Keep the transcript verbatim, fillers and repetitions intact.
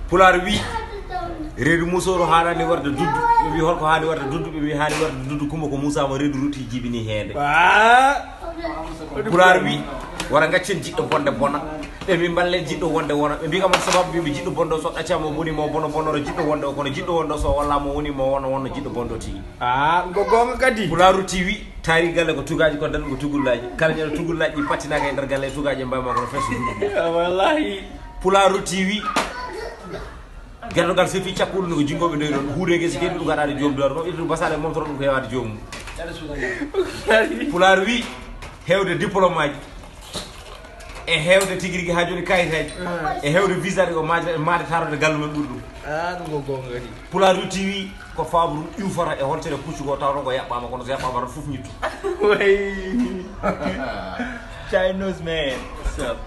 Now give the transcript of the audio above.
Pulaar wi, reedu musoro haanani warde duddu. Ɓe mbi holko haani warde duddu? Ɓe mbi haani warde duddu, Kumba ko Muusa mo reedu rutti jibini heende. Ah. Pulaar wi, wara gaccen jiɗɗo bonde bona. Ɓe mbi mballen jiɗɗo wonde wona. Ɓe mbi kam on sababu mbiɓe jiɗɗo bonde o so ɗaccama o boni mo bono bonoro jiɗɗo wonde o, kono jiɗɗo wonde o so wallama o woni mo wona wonno jiɗɗo bonde o tigi. Ah, ko goonga kadi. Pulaaru T V, taari galle ko tugaaji, ko daɗɗum ko tugullaaji. Kala ñande tugullaaji ɗi pattinaka e nder galle e tugaaji e mbawma kono fees. Wallahi. Pulaaru T V. Gertogal so fi cakkuɗo no ko jingoɓe ndoy ɗon. Huude gese kedi ɗum gaɗaade joom dowar. Ko ittu basale mom to ɗum ko yawaade joom. Pulaar wi, hewde diplôme aji. E hewde tigi rigi ha joni kayitaji. E hewde visa ɗi ko maade, maade tarode galle men ɓuri ɗum. Ah, ɗum ko goonga kadi. Pulaar T V ko faabu ɗum iwfata e holtere puccu goo tawata ko yaɓɓama, kono so yaɓɓama tan fof ñittu. Way. Chino's man. What's up?